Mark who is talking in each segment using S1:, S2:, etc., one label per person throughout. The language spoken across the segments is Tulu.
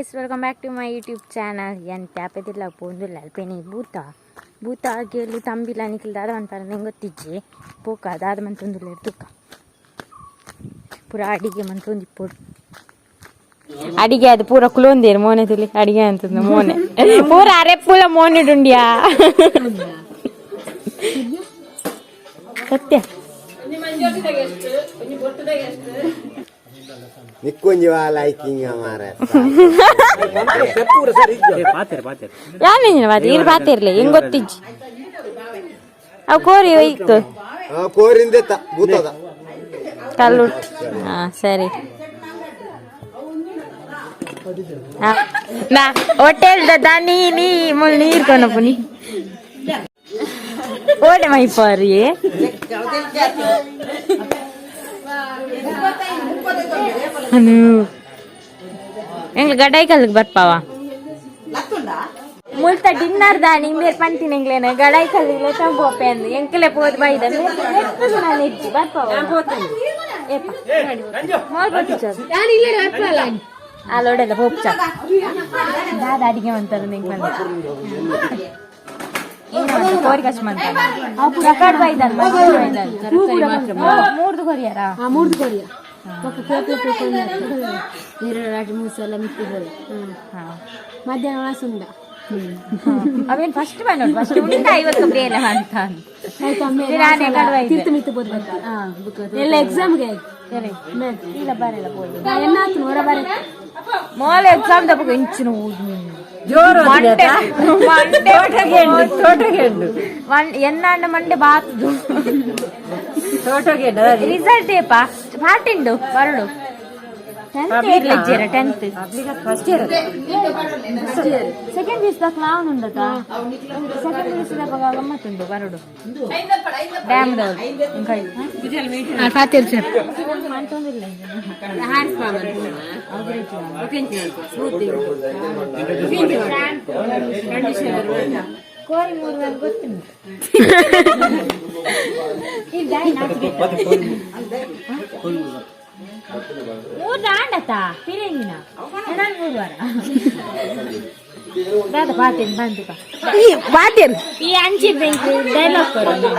S1: Guys, welcome back to my YouTube channel. ಏನು ಟ್ಯಾಪೆದಿಲ್ಲ ಪೋಂದುಲ್ಲ ಅಲ್ಪೇನೆ ಭೂತ ಭೂತ ಗೇಲು ತಂಬಿಲ ನಿಖಿಲ್ ದಾದ ಮನ್ಪಾರ ಗೊತ್ತಿಜ್ಜಿ ಪೋಕ ದಾದ ಮಂತೊಂದುಲ್ಲ ತುಕ್ಕ ಪೂರ ಅಡಿಗೆ ಮಂತೊಂದಿಪ್ಪೊಡು. ಅಡಿಗೆ ಅದು ಪೂರ ಕುಲೊಂದೇರು ಮೋನೆ ತುಲಿ ಅಡಿಗೆ ಅಂತಂದು ಮೋನೆ ಪೂರ ಅರೆಪ್ಪುಲ ಮೋನೆಡುಂಡ್ಯಾ ಸತ್ಯ.
S2: ನಿಕ್ಕೊಂಜಿ ಲೈಕಿಂಗ್ ಮಾರ.
S1: ಯಾನೇನು ಬಾತೆ ಇರು ಬಾತಿರ್ಲಿ ಹೆಂಗ್ ಗೊತ್ತಿಜ್ಜಿ ಅವು ಕೋರಿ ಒಯ್ತು.
S2: ಕೋರಿಂದ ಭೂತದ.
S1: ಕಲ್ಲುಟ್ಟಿ, ಹಾ ಸರಿ. ನಾ ಹೋಟೆಲ್ ದನಿ ನೀ ಮುಲ್ ನೀರ್ ಕೊನಪುನಿ ಓಡೆ ಮೈಪಾರಿ. ಅನು ಎಂಗ್ಲ ಗಡಾಯಿ ಕಲ್ಲಿಗೆ ಬರ್ಪಾವ ಮುಲ್ತ ಡಿನ್ನರ್ ದಾನಿ ಮೇರ್ ಪಂತಿನ ಎಂಗ್ಲೇನ ಗಡಾಯಿ ಕಲ್ಲಿಗೆ ಲೆತ್ತಂಬೋಪೆ ಅಂದು ಎಂಕಲೆ ಪೋದು ಬೈದ ನಾನು ಇಜ್ಜಿ ಬರ್ಪಾವ ಏಪ ಮಾಲ್ ಬರ್ತಿಚ್ಚ ಅಲ್ಲೋಡೆಲ್ಲ ಹೋಗ್ಚ ದಾದ ಅಡಿಗೆ ಅಂತಾರೆ. ನಿಂಗೆ ಬಂದ ಏನು ಕೋರಿ ಕಚ್ ಮಂತಾನ ಪ್ರಕಾಡ್ ಬೈದನ್ ಬೈದನ್ ಮೂರ್ದು ಕೊರಿಯಾರ.
S3: ಮೂರ್ದು ಕೊರಿಯ ಬೊಕ್ಕ ಕೇಕ್ಲ ಪೂಕೊಂಡು ಎರಡು ರಾಟಿ ಮೂಸಲ ಮಿತ್ತಿ ಹೋದ. ಮಧ್ಯಾಹ್ನ ಒಣಸುಂಡ.
S1: ಅವೇನು ಫಸ್ಟ್ ಬಂದ ಫಸ್ಟ್ ಉಂಡ ಐವತ್ತು ಬೇಲೆ ಅಂತ. ನಾನೇ ಕಡುವ.
S3: ತಿರ್ತು ಮಿತ್ತು ಬೋದು ಬತ್ತ ಎಲ್ಲ ಎಕ್ಸಾಮ್ಗೆ.
S1: ಇಲ್ಲ ಬರಲ್ಲ ಬೋದು.
S3: ಎನ್ನಾತು ಹೊರ ಬರ.
S1: ಮೋಲ ಎಕ್ಸಾಮ್ ದಪ್ಪಗ ಇಂಚಿನ
S4: ಜೋರು.
S1: ಮಂಡೆ ಎನ್ನಾಂಡ ಮಂಡೆ ಬಾತದು.
S4: ತೋಟಗೆ.
S1: ರಿಸಲ್ಟ್ ಏಪ ಪಾಟಿಂಡು ಬರಡು ಟೆಂತ್ ಏರ್ಲಿಜ್ಜೇರ tenth.
S4: First year.
S1: Second P ದಾಖಲ ಉಂಡತ second P U ದಪ್ಪಗ ಗಮ್ಮತ್ತುಂಡು ಬರಡು ಡ್ಯಾಮ್ ದವ್ರು.
S3: ಪಾತಿರ್ ಸರ್.
S1: ಮಂತೊಂದಿಲ್ಲ. ಕೋರಿ ಮೂರು ಗೊತ್ತುಂಟು. ಮೂರು ಆಂಡತ ಪಿರಂಗಿನ ನಾನು ಮೂರು ವಾರ ದಾದ ಬಾತೇನೆ ಬಂದು.
S3: ಬಾತಿರ್.
S1: ಈ ಅಂಚಿ ಡೈಲಾಗ್ ಕೊಡು.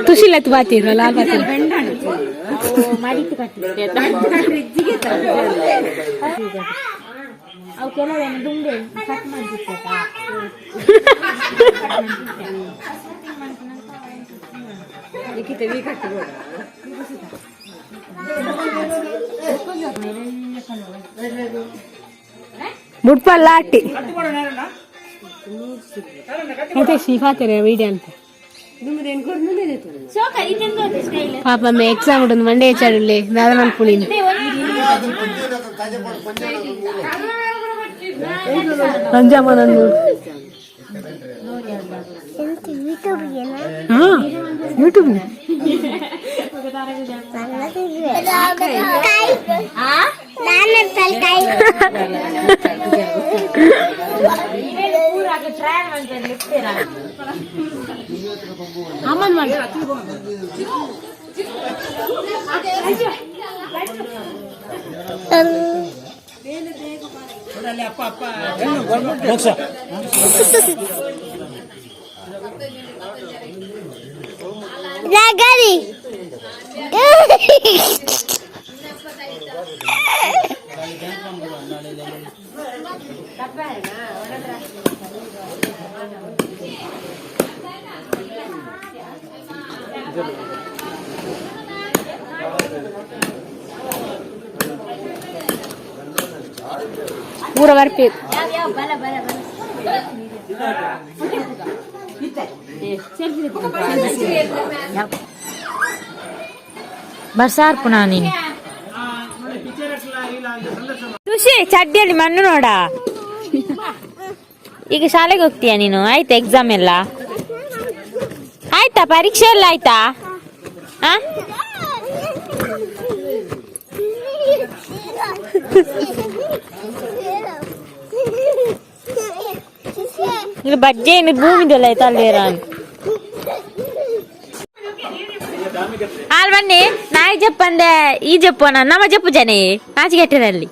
S3: ತುಶಿಲತ್ ಬಾತಿರ್ ಲಾಲ್ ಬಾತಿರ್.
S1: ಮಡಿತು ಕಟ್ಟಿದ್ದೆ ಅವು ಕೆಲವೇನು ದುಂಬೆ ಕಟ್ ಮಾಡ್ತಿತ್ತ.
S3: ಬುಡ್ಪಲ್ಲ ಆಟಿ అయితే ಶ್ರೀಫಾತೆರೆ ವಿಡಿಯೋ ಅಂತ ಪಾಪ ಮೇ ಎಕ್ಸಾಮ್ ಉಂಟು ಮಂಡೆ ಹೆಚ್ಚಾಡುಲ್ಲೆ ದಾದ ಮಲ್ಪುಣಿ. ರಂಜಾಮನ. ಹಾ ಯೂಟ್ಯೂಬ್. ಅಮ್ಮನ್ ಮಾಡಿ.
S5: Lagari.
S3: ಪೂರ ಬರ್ಪೇರು.
S1: ಬರ್ಸಾರ್ಪು ನೀನು ಖುಷಿ ಚಡ್ಡಿಯಲ್ಲಿ ಮಣ್ಣು ನೋಡ. ಈಗ ಶಾಲೆಗೆ ಹೋಗ್ತೀಯಾ ನೀನು? ಆಯ್ತಾ ಎಕ್ಸಾಮ್ ಎಲ್ಲ ಆಯ್ತಾ? ಪರೀಕ್ಷೆ ಎಲ್ಲ ಆಯ್ತಾ? ಆ ಇದು ಬಜ್ಜೆ ಏನು ಭೂಮಿದೆಲ್ಲ ಆಯ್ತಾ ಅಲ್ಲೇರ ಹಾಲ್ ಬನ್ನಿ ನಾಯಿ ಜಪ್ಪಂದೆ ಈ ಜಪ್ಪನ ನಮ್ಮ ಜಪ್ಪು ಜನ ನಾಚಿಗೆಟ್ಟರಲ್ಲಿ.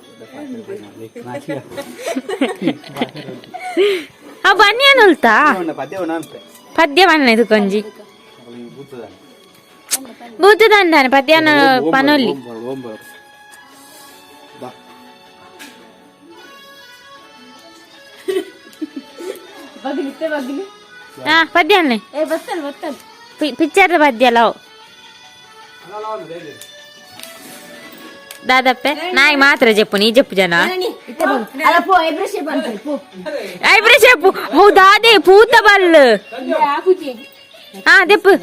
S1: ಆ ಬನ್ನಿಯನ್ ಉಲ್ತಾ ಪದ್ಯ ಬಣ್ಣ ಇದು ಕೊಂಜಿ ಬೂತದಂದಾನೆ ಪದ್ಯನ ಪನೊಲ್ಲಿ. ಹಾ, ಪದ್ಯ ಪಿಕ್ಚರ್ ಪದ್ಯ ಅಲ್ಲ ಅವು. ದಾದಪ್ಪೆ ನಾಯಿ ಮಾತ್ರ ಜಪ್ಪು, ನೀ ಜಪ್ಪು ಜನ.
S3: ಅಲ್ಲ ಪೋ, ಐಬ್ರೋ ಶೇಪ್ ಅಂತ ಪೋ.
S1: ಐಬ್ರೋ ಶೇಪ್ ಹೌದಾ? ಅದೇ ಪೂತ ಬಲ್ಲು. ಹಾ, ದೆಪ್ಪು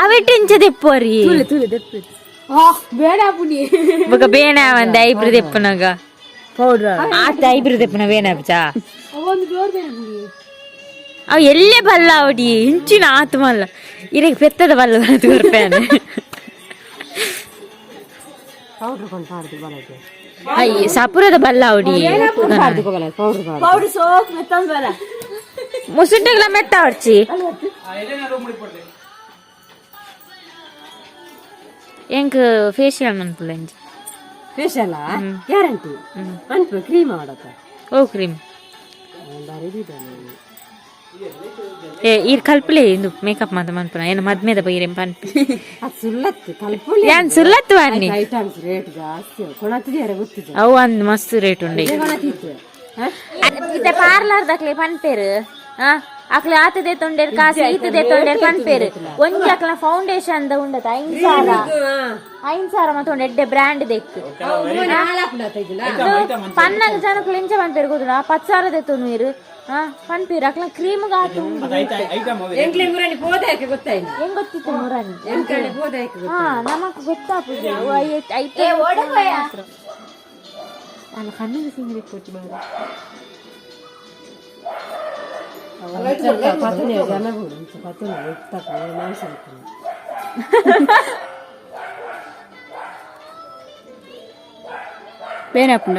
S1: ಅವೆಟ್ ಇಂಚ ದೆಪ್ಪು ಅರಿ.
S3: ಬೇಡ ಪುನಿ.
S1: ಬೊಕ ಬೇಣ ಒಂದ್ ಐಬ್ರು ದೆಪ್ಪುನಗ.
S4: ಪೌಡರ್.
S1: ಆತ ಐಬ್ರು ದೆಪ್ಪುನ ಬೇಣ ಚಾ.
S3: ಒಂದು ಜೋರ್ ಬೇಡ ಪುನಿ.
S1: ಅವ್ ಎಲ್ಲೇ ಬಲ್ಲ ಅವಡಿ ಇಂಚಿನ ಆತ್ಮಲ್ಲ ಇರಗೆ ಪೆತ್ತದ ಬಲ್ಲ ಕೊರ್ಪೇನೆ.
S4: ಪೌಡರ್ ಕೊಂಡು ಪಾಡ್ದು ಬಲಗೆ.
S1: ಅಯ್ಯ, ಸಪುರದ ಬಲ್ಲ ಅವಡಿ.
S4: ಪಾಡ್ದು ಬಲ powder.
S3: Powder soap ಮೆತ್ತಂದ್ ಬರ.
S1: ಮುಸುಂಟೆಗಳ ಮೆತ್ತ ಅವಡ್ಚಿ. ಎಂಕ್ ಫೇಶಿಯಲ್ ಮನ್ಪುಲ ಇಂಚ.
S4: ಫೇಶಿಯಲ್ ಗ್ಯಾರಂಟಿ ಅನ್ಪು ಕ್ರೀಮ್ ಮಾಡತ್ತ.
S1: ಓ ಕ್ರೀಮ್.
S4: ಬಾರಿ.
S1: ಏ, ಈರ್ ಕಲ್ಪಲೆ ಇಂದು ಮೇಕಪ್ ಮಾತ ಮನ್ಪುನ ಏನು ಮದ್ಮೆದ ಬೈರೆಂ ಪನ್ಪಿ.
S4: ಅದು ಸುಳ್ಳತ್ತು ಕಲ್ಪುಲಿ.
S1: ಯಾನ್ ಸುಲ್ಲತ್ತು ಅನ್ನಿ.
S4: ಐಟಮ್ಸ್ ರೇಟ್ ಜಾಸ್ತಿ ಕೊಣತಿದ್ಯಾರ ಗೊತ್ತಿದೆ.
S1: ಅವು ಅಂದ್ ಮಸ್ತ್ ರೇಟ್ ಉಂಡೆ.
S4: ಕೊಣತಿತ್ತು.
S1: ಇತ್ತೆ ಪಾರ್ಲರ್ ದಕ್ಲೆ ಪನ್ಪೇರು, ಆ ಅಕ್ಲೆ ಆತದೆ ತೊಂಡೇರ್ ಕಾಸು ಈತದೆ ತೊಂಡೇರ್ ಪನ್ಪೇರು. ಒಂಜಿ ಅಕ್ಲ ಫೌಂಡೇಶನ್ the ಉಂಡತ 5,000, 5,000 ಮತ್ತೆ ಉಂಡು ಎಡ್ಡೆ ಬ್ರ್ಯಾಂಡ್ ದೆಕ್ಕು ಪನ್ನಾಗ ಜನಕ್ಲು ಇಂಚ ಪನ್ಪೇರು ಗೊತ್ತುಂಡ, 10,000 ದೆತ್ತೊಂದು ನೀರು ಹಾ ಪನ್ಪೇರು. ಅಕ್ಲ ಕ್ರೀಮ್ ಆತು ಉಂಡು.
S4: ಎಂಕ್ಲೆ ಮುರಾನಿ ಪೋದಾಯಕ್ಕೆ ಗೊತ್ತಾಯ್ತು.
S1: ಹೆಂಗ್ ಗೊತ್ತಿತ್ತು ಮುರಾನಿ?
S4: ಎಂಕ್ಲೆ ಪೋದಾಯಕ್ಕೆ.
S1: ಹಾ, ನಮಕ್ ಗೊತ್ತಾಪುಜಿ ಅವು. ಐತೆ ಅಲ್ಲ, ಕಣ್ಣಿಗೆ ಸಿಂಗಡಿ ಕೊಚ್ಚಿ ಬಾರ.
S4: ಪತ್ತನೆ ಜನ ಬೋಡು ಇಂಚ ಪತ್ತನೆ ಎತ್ತಕ ಮಾಂಸ.
S3: ಬೇನಪ್ಪಂಡ.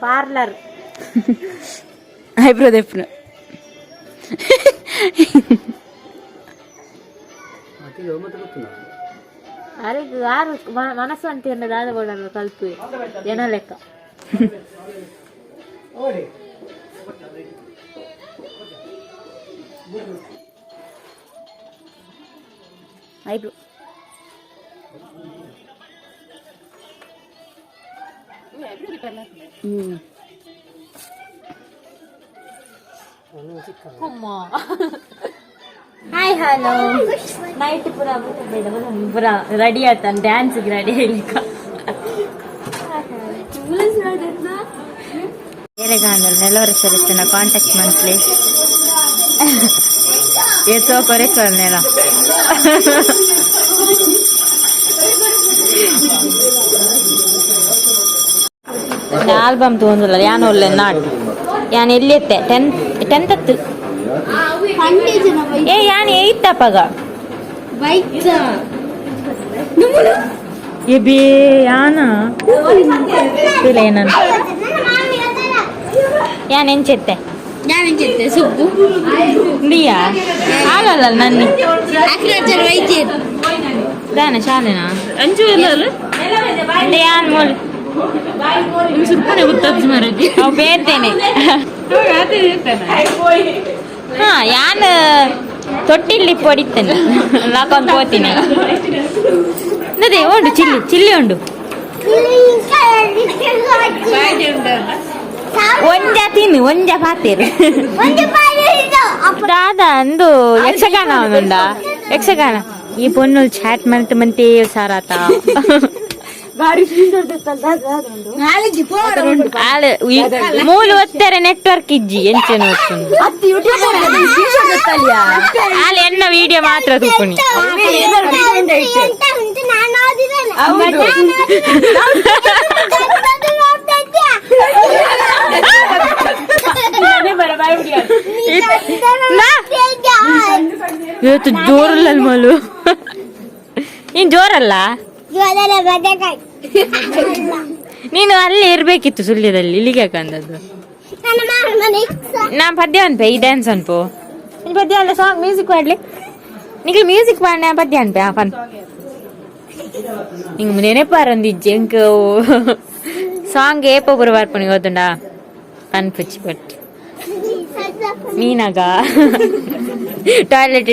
S1: ಪಾರ್ಲರ್.
S3: ಐಬ್ರೋ ದೆಪ್ಪುನ.
S1: ಅರೆ, ಯಾರು ಮನಸ್ಸು ಅಂತ ದಾದ ಬೋಡಲ್ಲ ಕಲ್ಪು ಏನೋ ಲೆಕ್ಕ. ಐಬ್ರೋ. Hi hello night ಪೂರ ಪೂರ ರೆಡಿ ಆಯ್ತಾನೆ, ಡ್ಯಾನ್ಸ್ಗೆ ರೆಡಿ ಆಗ್ಲಿಕ್ಕ. ಬೇರೆ ಗಾಂಧಲ್ ನೆಲವರ ಸರಿಸ್ತನ ಕಾಂಟ್ಯಾಕ್ಟ್ ಮಂತ್ಲಿ ಏಸೋ ಕೊರೆಸೋ ನೆಲ. ಆಲ್ಬಮ್ ತಗೊಂಡಿಲ್ಲ ಯಾನ್ ಒಳ್ಳೆ not ಯಾನ್ ಎಲ್ಲಿತ್ತೆ ಟೆಂತ್ ಟೆಂತ್ ಅತ್ತು. ಏ, ಯಾನ್ ಏಯ್ತ್ ಅಪ್ಪಗ. ಏ ಬೇ ಯಾನ ಇಲ್ಲ ಏನನ್ ಯಾನ್ ಎಂಚೆತ್ತೆ.
S3: ಸುಬ್ಬು.
S1: ಇಂಡಿಯಾ ಹಾಲಲ್ಲ ನನ್ನ ದಾನ ಶಾಲೆನಾ
S3: ಅಂಜು ಎಲ್ಲ
S1: ಅಂದ್ರೆ ಯಾನ್ ಮೋಲ್
S3: ಸುಮ್ಮನೆ ಗೊತ್ತಾಗ್ತದೆ ಮಾರಾಜಿ.
S1: ಅವು ಬೇರ್ತೇನೆ. ಹಾ, ಯಾನ್ ತೊಟ್ಟಿಲ್ಲಿ ಪೊಡಿತೇನೆ, ಲಾಕೊಂದು ಹೋತೀನಿ. ಅದೇ ಉಂಡು ಚಿಲ್ಲಿ ಚಿಲ್ಲಿ ಉಂಡು. ಒಂಜ ತಿನ್ನು, ಒಂಜ ಪಾತೇರು. ದಾದ ಅಂದು ಯಕ್ಷಗಾನ ಉಂಡ ಯಕ್ಷಗಾನ. ಈ ಪೊಣ್ಣು ಚಾಟ್ ಮಂತ್ ಮಂತೆ ಸಾರಾತ. ಆಳು ಮೂಲು ಒತ್ತಾರೆ ನೆಟ್ವರ್ಕ್ ಇಜ್ಜಿ ಎಂಚೆನ ಒತ್ತುಂಡು. ಆಳು ಎನ್ನ ವಿಡಿಯೋ ಮಾತ್ರ ತೂಪುಣಿ. ಇವತ್ತು ಜೋರಲ್ಲ ಮಲು, ನೀನ್ ಜೋರಲ್ಲ. ನೀನು ಅಲ್ಲಿ ಇರ್ಬೇಕಿತ್ತು ಸುಳ್ಯದಲ್ಲಿ, ಇಲ್ಲಿಗೆ ಯಾಕಂದದ್ದು? ನಾ ಪದ್ಯ ಅನ್ಪೆ ಈ ಡ್ಯಾನ್ಸ್ ಅನ್ಪು. ನೀನ್ ಪದ್ಯ ಅಲ್ಲ, ಸಾಂಗ್ ಮ್ಯೂಸಿಕ್ ಪಾಡ್ಲಿ. ನಿಕ್ಲು ಮ್ಯೂಸಿಕ್ ಪಾಡ್ನೆ, ಪದ್ಯ ಅನ್ಪೆ. ಆ ಪನ್ ನಿಂಗೆ ನೆನಪಾರಂದಿಜ್ಜಿ. ಎಂಕ್ ಸಾಂಗ್ ಏಪ ಪೂರ ಬರ್ಪುನಿ ಗೊತ್ತುಂಡಾ? ಪನ್ಪುಚಿ. ಬಟ್ ಮೀನಾಗ ಟಾಯ್ಲೆಟ್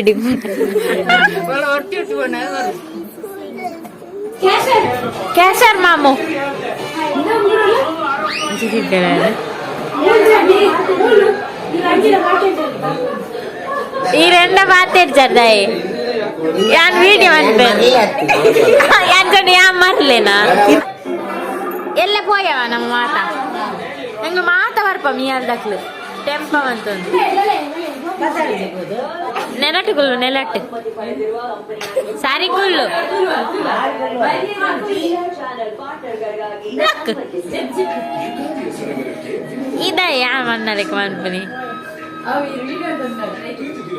S1: ಕ್ಯಾಶರ್ ಮಾಮು. ಈ రెండ ಮಾತಾಡ್ಚಾರ್ದಾಯಿ. ಯಾನ್ ವಿಡಿಯೋ ಅನ್ಪೆ ಯಾನ್ ಯಾನ್ ಮರ್ಲೇನಾ? ಎಲ್ಲ ಪೋಯವ ನಮ್ಮ ಮಾತ. ನಂಗೆ ಮಾತ ಬರ್ಪ ಮೀಯಲ್ದಕ್ಲು ಟೆಂಪ ಅಂತಂದು ನೆಲಟ್ಟುಗುಲ್ಲು, ನೆಲಟ್ಟು ಸಾರಿ ಗುಲ್ಲು. ಲಕ್ ಇದ ಯಾ ಮನ್ನಲಿಕ್ಕೆ ಮನ್ಪುನಿ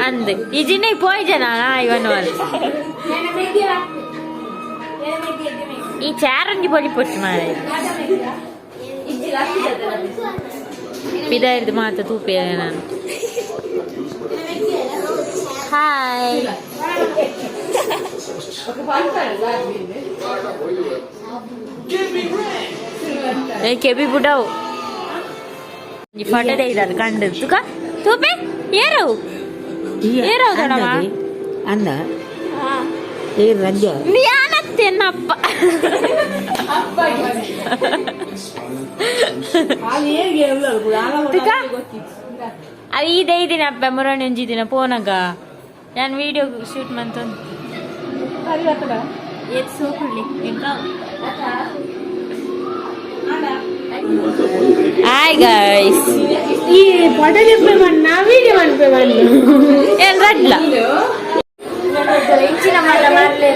S1: ಅಂದ್ ಈ ಜಿನ್ನೆ ಪೋಯ್ಜನ ಇವನು. ಈ ಚಾರಂಜಿ ಪೊಲಿ ಪೊಚ್ಚು ಮಾರೆ ಪಿದಾಯಿರ್ದು ಮಾತ ತೂಪೆ ನಾನು. ಹಾಯ್. ಕೆಬಿ ಬುಡವು ಈ ಫೋಟೋ ತೆಗ್ದಾರ ಕಂಡು ತುಕ ತೂಪೆ. ಏರವು ಏರವು ದೊಡಮ್ಮ.
S4: ಅನ್ನ ಏ ರಂಜ.
S1: ಯಾನತ್ತೇನಪ್ಪ? ತುಕ ಅದು ಇದೇ ದಿನ ಅಪ್ಪ ಮುರಣಿ ಒಂಜಿ ದಿನ ಪೋನಗ ನಾನು ವಿಡಿಯೋ ಶೂಟ್ ಮಂತೊಂದು ಏತ್ ಸೋಕುಳ್ಳಿ. Hi guys.
S3: ಈ ಫೋಟೋ ಮಣ್ಣ ವಿಡಿಯೋ ಮನ್ಪೆ ಮಣ್ಣು.
S1: ಏನ್ ರಡ್ಲ ಇಂಚಿನ ಮಲ್ಲ ಮರ್ಲೆ.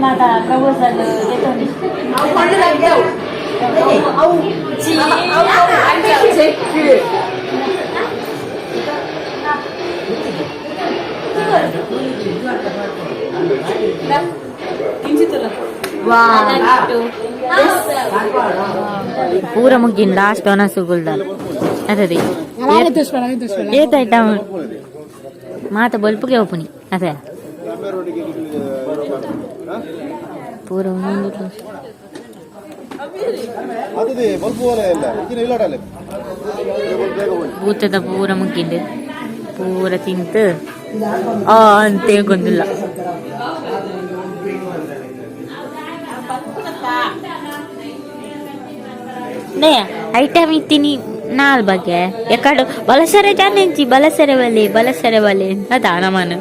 S1: ಮಾತಾ ಪ್ರಪೋಸಲ್. ಪೂರ ಮುಗ್ಗಿನ ಲಾಸ್ಟ್ ಒನಸುಗುಲ್ದ ಅದೇ ಏತಾಯ್ತಾ ಮಾತ ಬೊಲ್ಪುಗೆ ಒಪ್ಪುನಿ ಅದೇ ಪೂರ ಒಂದೊಂದು. ಭೂತದ ಪೂರ ಮುಗ್ಗಿಂಡು, ಪೂರ ತಿಂತು ಆ ಅಂತ ಗೊತ್ತಿಲ್ಲ. ಐಟಮ್ ಇತ್ತೀನಿ ನಾಲ್ ಬಗ್ಗೆ ಎಕಡು ಬಲಸರೆ ಜಾನೆಂಚಿ ಬಲಸರೆ ಬಲೆ ಬಲಸರೆ ಬಲೆ ಅದಾ ನಮನು.